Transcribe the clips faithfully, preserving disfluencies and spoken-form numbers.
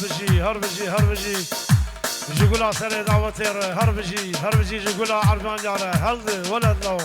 Bijî, her bijî, her bijî. Ji gula serê dawetê re, her bijî, her bijî ji gula erbaniya re. Heldi, weled law.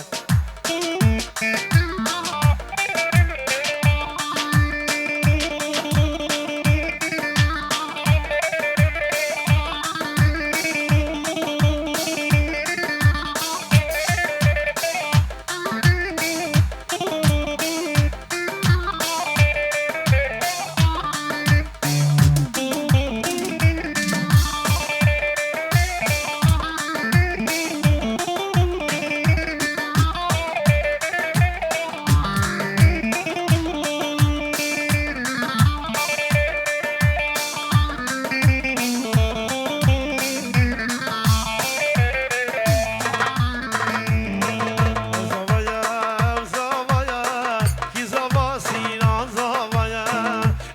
Ew zava ye, ew zava ye, kî zava Sînan zava ye.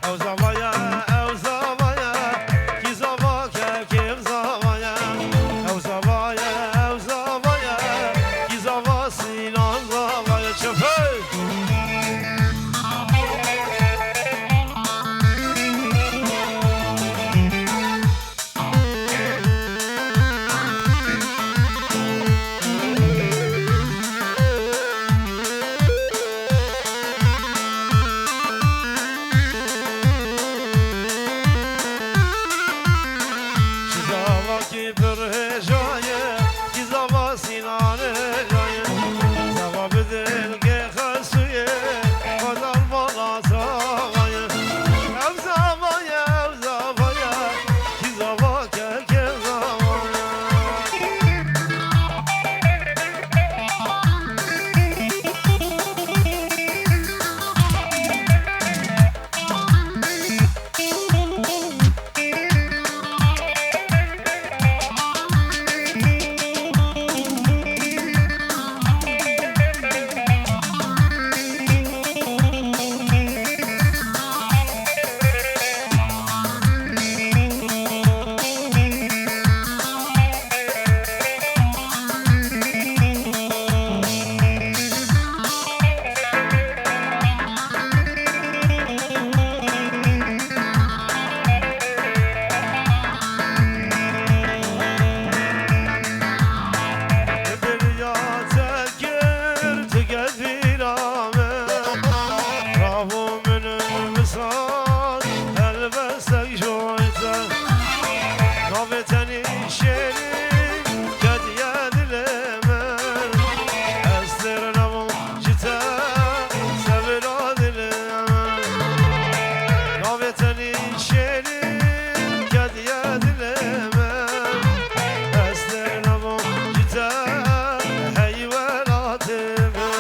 Ew zava ye, ew zava ye, kî zava Kevkêm zava ye. Ew zava ye, ew zava ye, kî zava Sînan zava ye. Çepey! Ji zavakî pir hêja ye, kî zava Sînanê ye. Zava bi dilkê xesûyê, xwe dermana zava ye. Ev zava ye, ev zava ye, kî zava Kevkêm zava ye. Derya te kir, tu kevîra min. Rabû min wisal, helbestek joy te. Navê tenî şêrî ketiye dilê min. Ez têr nebûm ji te, sevira dilê min. Navê tenî şêrî ketiye dilê min. Ez têr nebûm ji te, hey welatê min.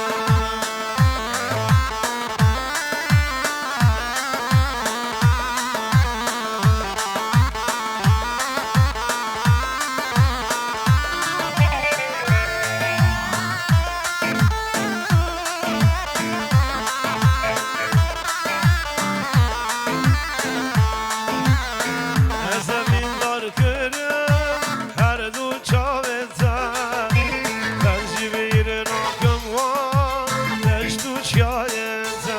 Ez zemîndar kirim her du çavê te, ez jî bîr nakim wan deşt û çiyayê te.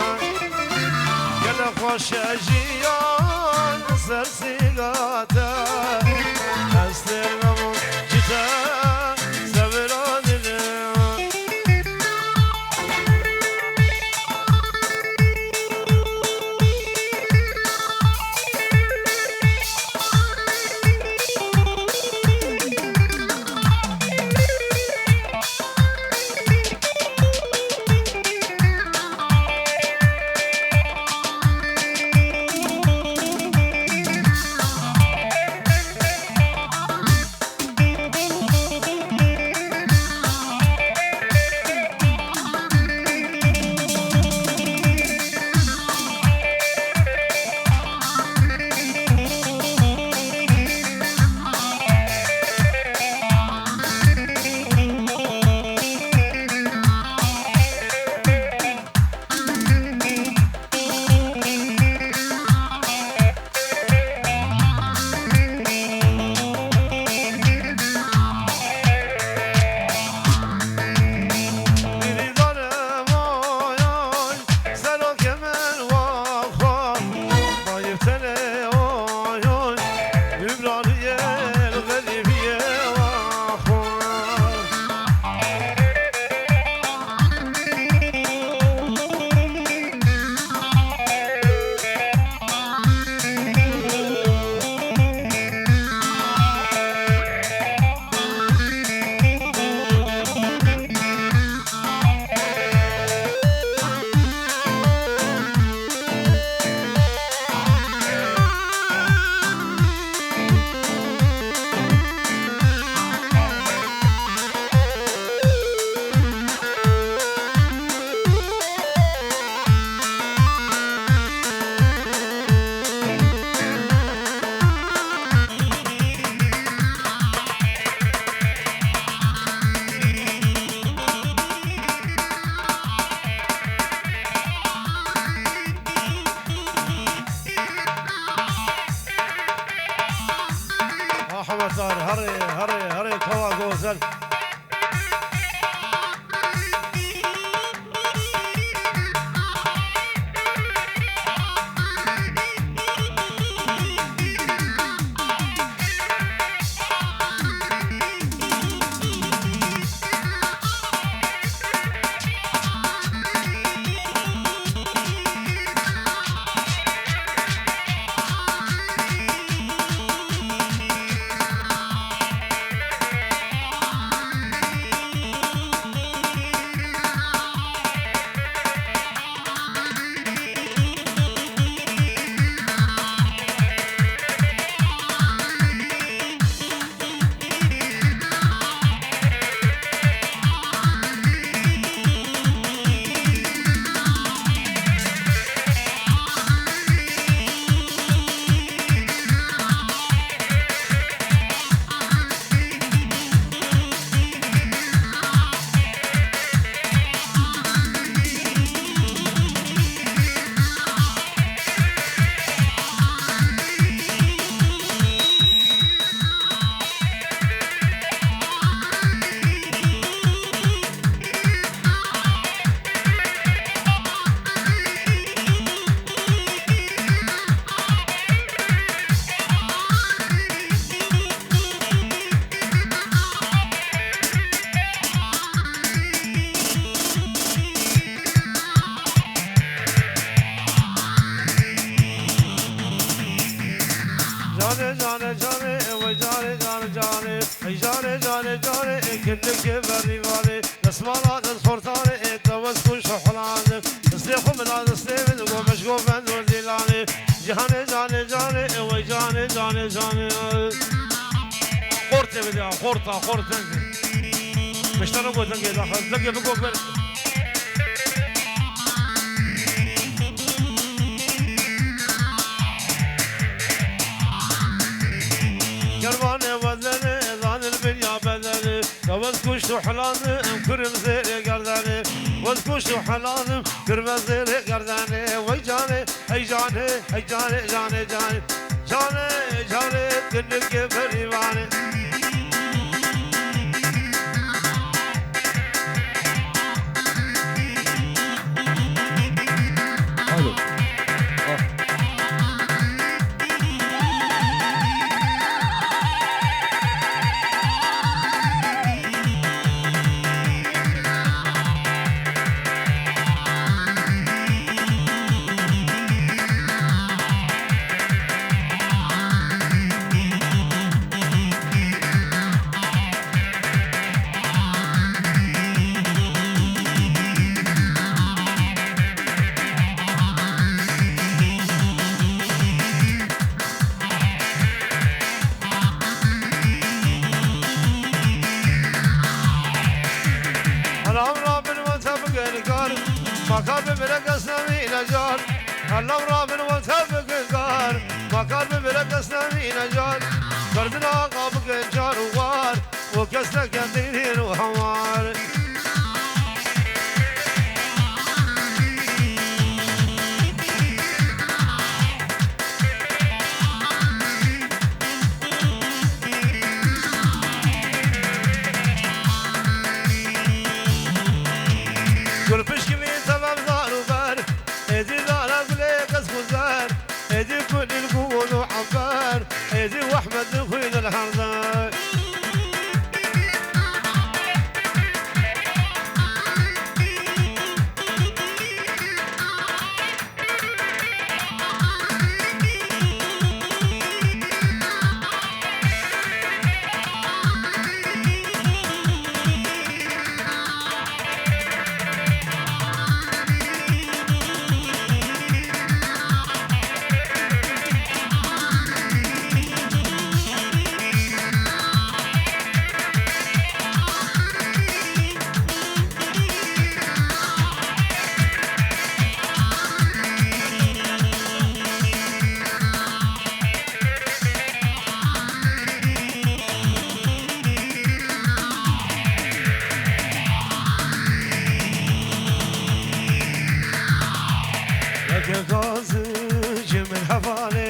Gelek xweş e jiyan li ser sîga te, ez têr nebûm ji te, sevira dilê min. Nike berîvanê, desmala dest xortanê, ê te wez ku şuhlanê. Destê xwe bila destê min, go meşgo bendo dîlanê. Canê, canê, canê, ê wey canê, canê, canê. Xortê bide, xorta, xortê. Beştana go dengê daxil, dengê bigog ber. Kervanê wezenê, zanil bin ya bezenê. Ya wez kuşt û helalim, kurim zêrê gerdenê. Wez kuşt û helalim, kurme zêrê gerdenê. Wey canê, hey canê, hey canê, canê, canê. Canê, canê, dinikê berîvanê. Alo. Ah. Helal Rabbin ve tebgel kar, makar bi bire kesnemi necar. Helal Rabbin ve tebgel kar, makar bi bire kesnemi necar. Kardina kabı gencar var, o kes ne kendini hawar. Gul pişkivî temam dar û ber, êdî dara gulê kes guzer, êdî gulî gul û ember, êdî wehmet xwîn el herde. Weke gazî ji min hevalê,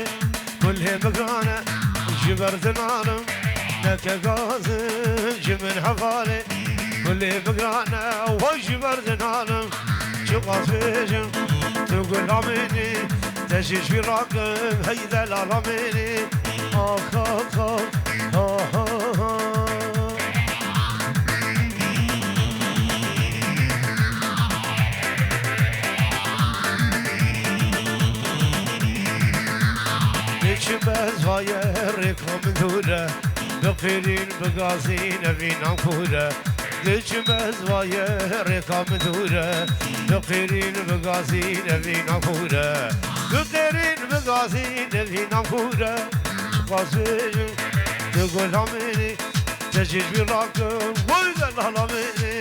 kulê bigirane ji ber dinanim. Neke gazî ji min hevalê, kulê bigirane, wey ji ber dinanim. Çiqas bêjim, tu gulamînî, te jî ji wî rakim, hey delal amînî. Ah, ah, ah, ah, ah, ah. Diçim ez vaye rêka min dûr e, bi qêrîn bi gazî nevînan kûr e. Diçim ez vaye rêka min dûr e, bi qêrîn bi gazî nevînan kûr e. Bi qêrîn bi gazî nevînan kûr e. Çiqas bêjim, tu gulamînî, te jî ji wî rakim, wey delal amînî.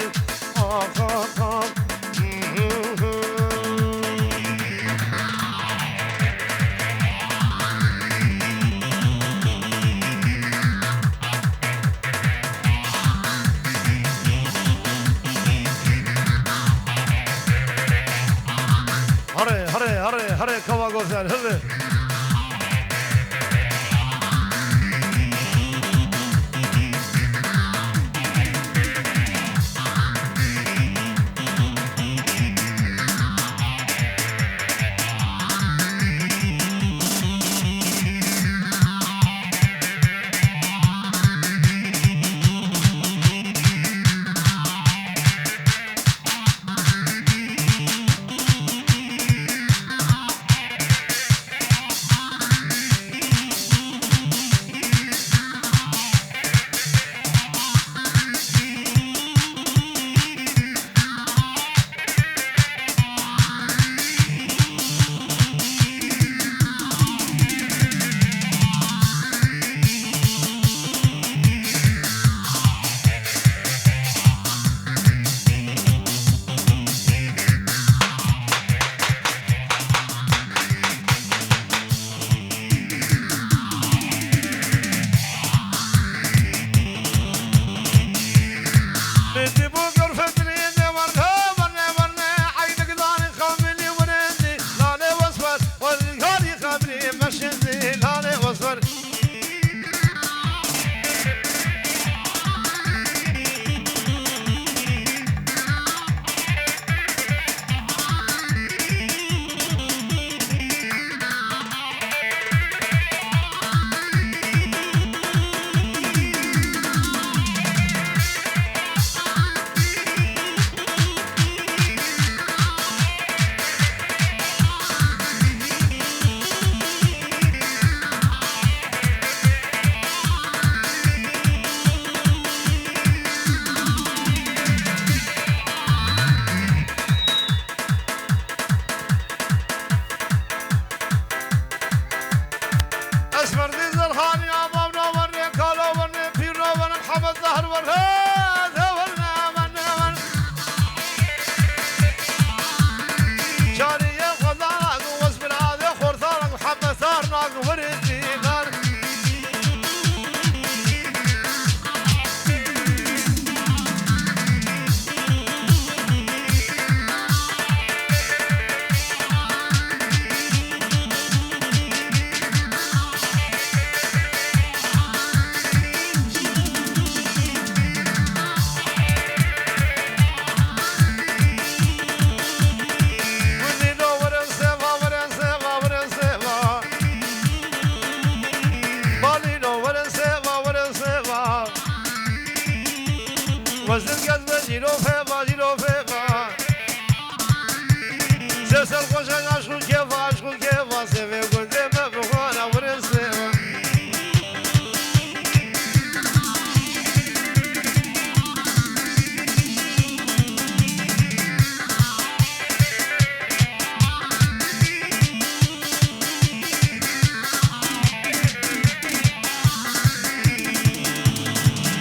Ah, ah, ah. Here, here, here, here, kava gozel, hadi. Şîrofê va, şîrofê va. Ser ser xweşe aşk û kêfa, aşk û kêfa. Sevê gundê me bi xwe re were sêva.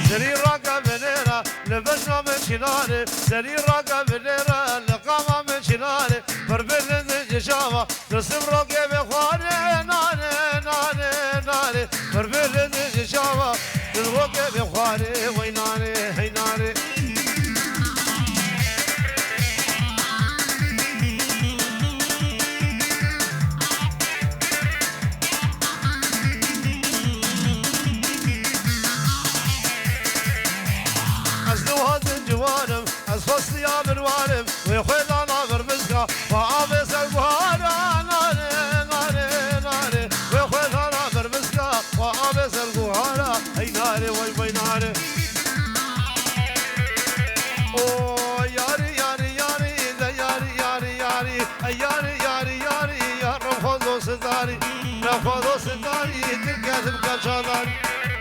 Serî rake binêre, li beşna min çinarê, serî rake binêre, li qama min çinarê, pir bilind ji çava, li sibroke bê xwarê, narê, narê, narê, pir bilind ji çava, li sibroke bê xwarê, wey narê, hey narê. Ez li hadin ciwanim, ez xwestiya birwanim, wê xwedana birbiska, xwe avê ser guhara, nare, nare, nare, wê xwedana birbiska, xwe avê ser guhara, hey nare, wey, wey nare. O yarî, yarî, yarî, de yarî, yarî, yarî, ey yarî, yarî, yarî, ya rexwa dost darî, rexwa dost darî, dil gezim kaçalarî,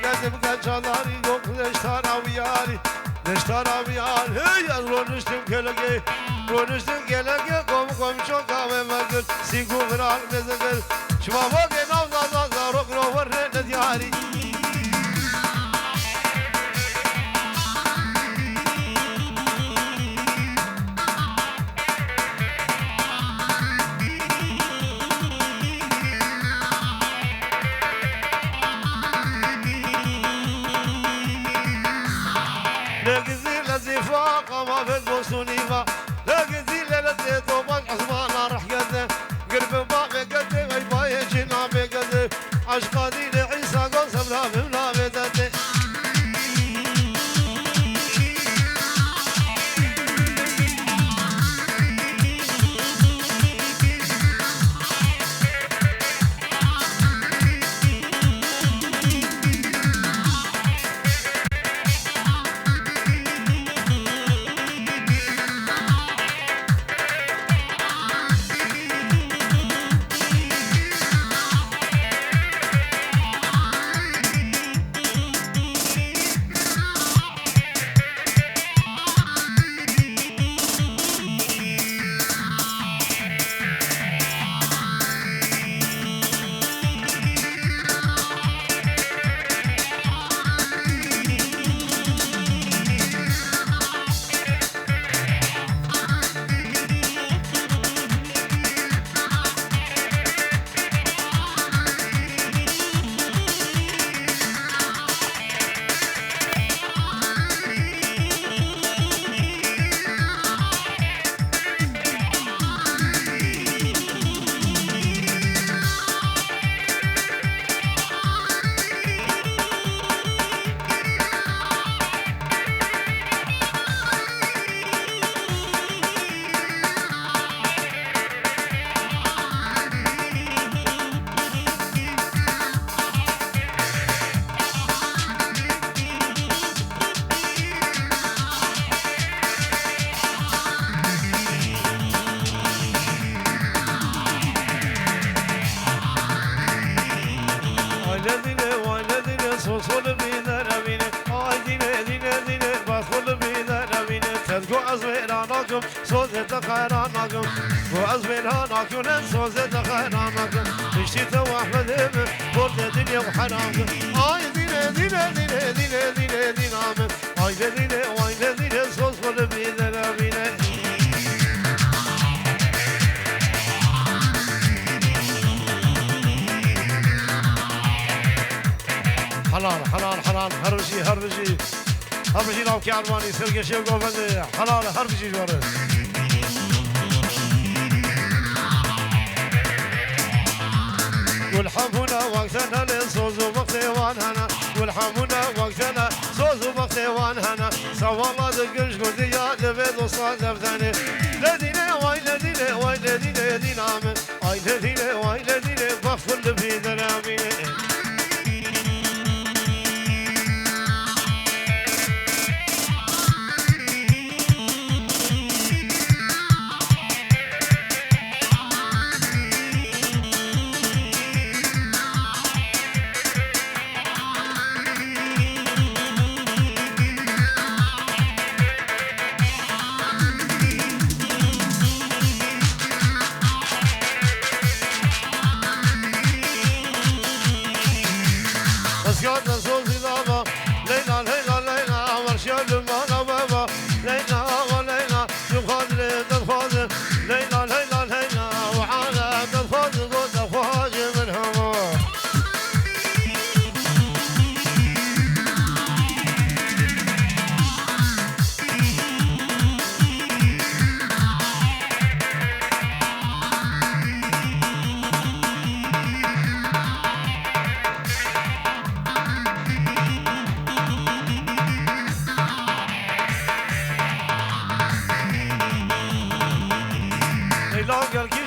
gezim kaçalarî, yok leştara wiyarî, leştara wiyar, hey, ez roniştim kelege, roniştim kelege, kom, kom çok kahve megir, sigu viral mezegir, şima vage nav da, da, da, rok, ro, verre, ne diyarî. Legizî lezîfa qama vet bosûnî va. Legizî lele tê tobaş ezmana rehgeze. Gir bi bavê geze, ey bayê cina bê geze. Aşqa dîlê Îsa go sevra bimla bê derdê. Ay le dîne, vay le dîne, sol sol bî derevîne. Ay dîne, dîne, dîne, bas sol bî derevîne. Tezgo ez wêra nakim. Sozê te xera nakim, ku ez vêla nakim, sozê te xera nakim. Piştî te wehmedê min, bordê dilê xwe heram kim. Ay dîne, dîne, dîne, dîne, dîne, dîna min. Ay de dîne, ay de dîne, soz xwe li bî derevîne. Helal, helal, helal, her bijî, her bijî. Hemijî navkî Ermanî, Sergeşê Govendê, helal her bijî ji we re. Gul hebûna wextene lê soz û wextê wan hene. Gul hebûna wextene soz û wextê wan hene. Sewala dikin ji gundî ya divê dosta devdenê. Lê dînê way, lê dînê way, lê dînê dîna min. Ay lê dînê, ay lê dînê, bexfin li bî deremînê.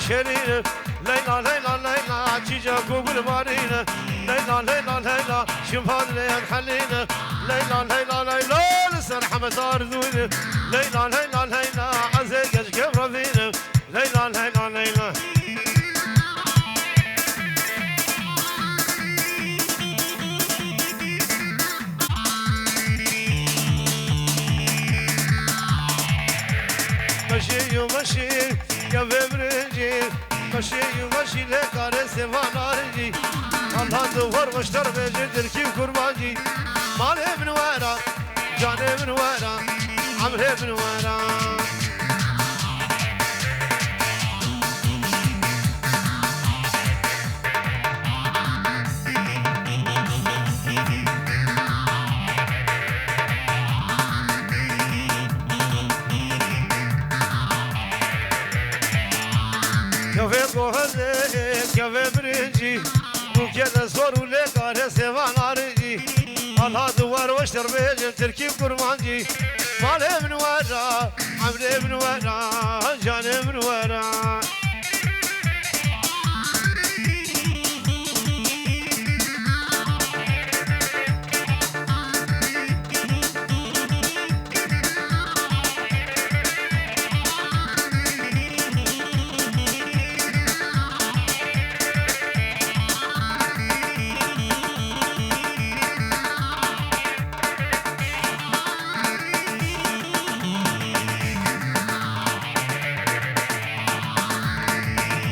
Şerîne, Leyla, Leyla, Leyla, çîca ku gul barîne. Leyla, Leyla, Leyla, şimhan lê em helîne. Leyla, Leyla, Leyla, li ser Hemed Arzûne. Leyla, Leyla, Leyla, ez ê geç gev revîne. Leyla, Leyla, Leyla. Meşî yo meşî, kevê birincî. Meşî yo meşî lê karê sêvan aricî. Allah di war weşter bêje tirkî û kurmancî. Malê min wera, canê min wera, emrê min wera. Kevê gohezê, kevê birincî, bûkê de zor û lê kare sêvan aricî. Anha di war weşter bêjin tirkî û kurmancî. Malê min wera, emrê min wera, canê min wera.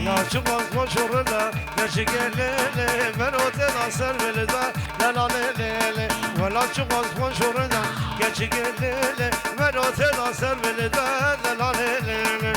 La çiqas xweş û rind e, keçikê lê lê, mero tê da ser vê li de, lela lê lê lê. Wela çiqas xweş û rind e, keçikê lê lê, mero tê da ser vê li de, lela lê lê lê.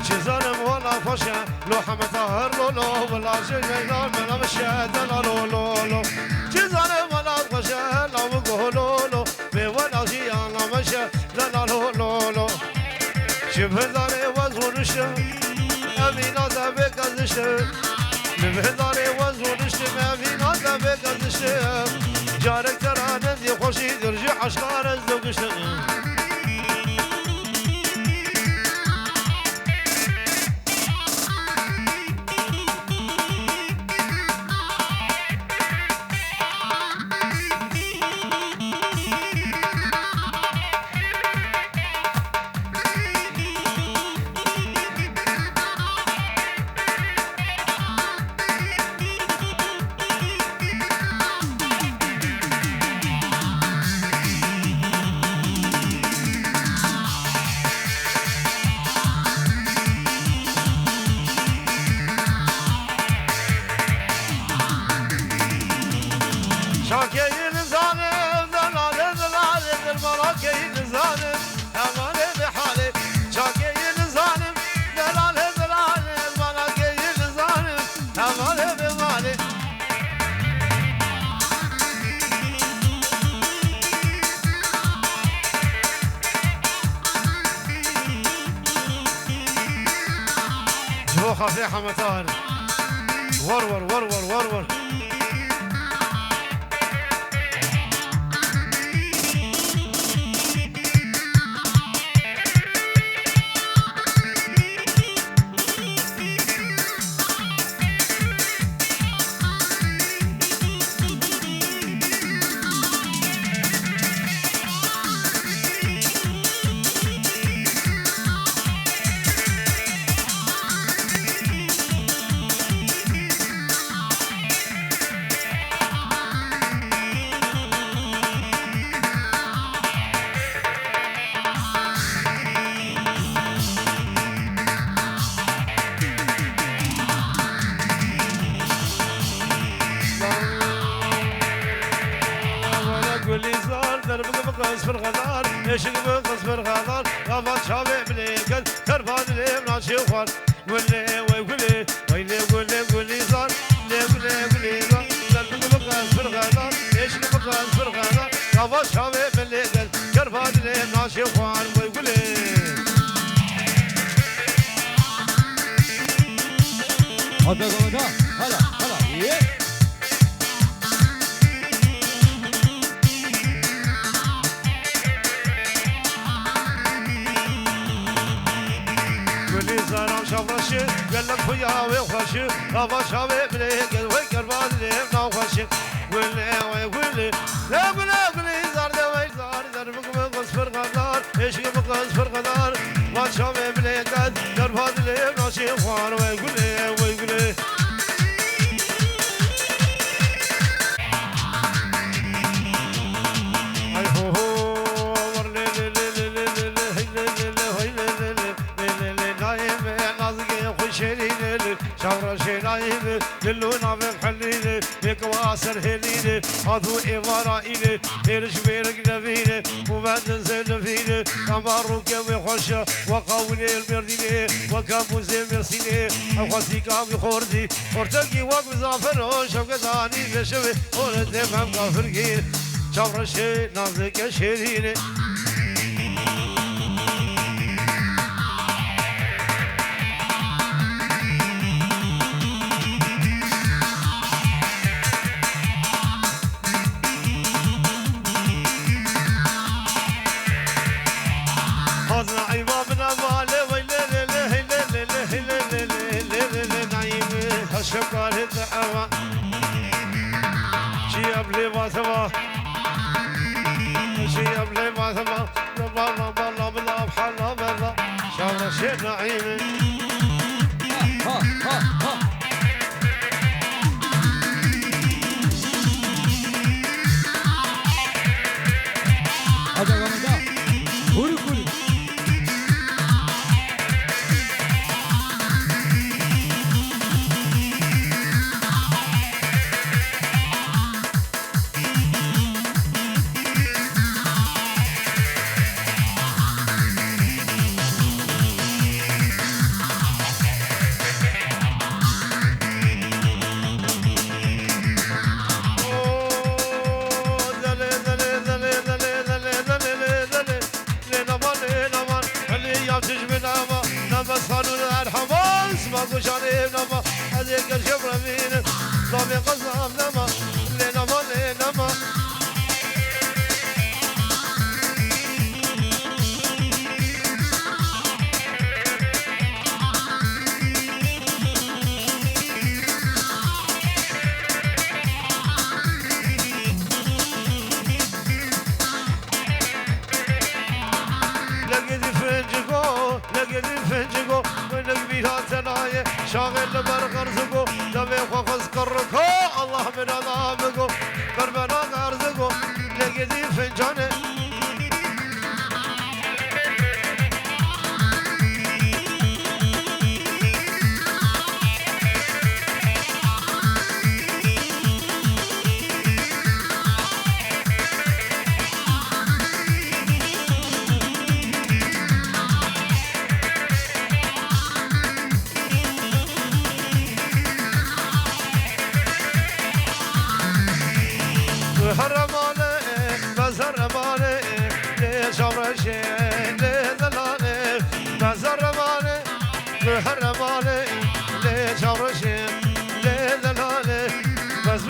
Çi zanim wela xweş e, lo hemeta her lo lo, wela jê leyla mela mişe, dela lo lo lo. Çi zanim wela xweş e, la wi goh lo lo, bê wela jiyana mişe, dela lo lo lo. Ji bindarê wez rûniştim, evîna te bê keziştim. Ji bindarê wez rûniştim, evîna te bê keziştim. Carek te ra nendî xweşî dir ji eşqa re ez dogiştim. Çakeyî nizanim, delalê, delalê, dermana keyî nizanim, hevalê bi halê. Çakeyî nizanim, delalê, delalê, dermana keyî nizanim, hevalê bi malê. Ji bo xatirê Hemetar. War war, war war, war war. Were Gulîzar, derbik bi qesfir xedar, eşik bi qesfir xedar, gava çavê bilêken, terba dilê naçê xwar. Gulê, wey gulê, wey lê gulê Gulîzar, lê gulê, Ava çavê min lê gel, kerva dilê naşê xwan wey gulê. Hadi gavada, hala, hala, ye. Gulî zaran şavreşi, gelek xuya wê xweşi, ava çavê min lê gel, wey kerva dilê naxweşi. Gulê wey gulê, le gulê gulî zar de wey zar. Dervik min qız firqedar, eşkî min qız firqedar. Va çavê min lê ket, derva dilê naşê xwar wey gulê, wey gulê. Ay ho ho, war lê lê lê lê lê lê lê, hey lê lê lê, hey lê lê lê, lê lê lê, nayê me nazikê xwe şêrînê lê, çavra şênayê me, lê lo navê xelî lê. Yek wa ser hêlîne, hat û êvara îne, êriş mêrik nevîne, û vendin zêlivîne, ema rûkê wê xweş e, weka winê li Mêrdînê, weka mûzê Mêrsînê, ew xwesîka wî xortî, xortekî wek mizafir o, şewke danî vê şevê, hole tê mem gafirgîn, çavreşê nazike şêrîne. Hazna eyva bina vale, vay le le le, hey le le le, hey le le le, le le le, naim, taşkar hit ava. Çi ev lê va sava. Çi ev lê va sava. Bala, bala, bala, bala, bala. Şala şer naim. Ha, ha, ha. Hadi, hadi, hadi. Huri, huri. Lê nama, lê nama, helê ya tij bi nama, nama sanû erhema, sima goşanê nama, ez ê gel şevre bînim, navê qezam nama, lê nama, lê nama. Legê dî finciko, legê dî finciko, minik bîra te nayê, şaxê li ber qerziko, devê xwe xwest qirriko, Allah min ala biko, berbera qerziko, legê dî fincanê. Heremane, bez heremane, lê şavreşê, lê delane, bez heremane, heremane, lê şavreşê, lê delane, bez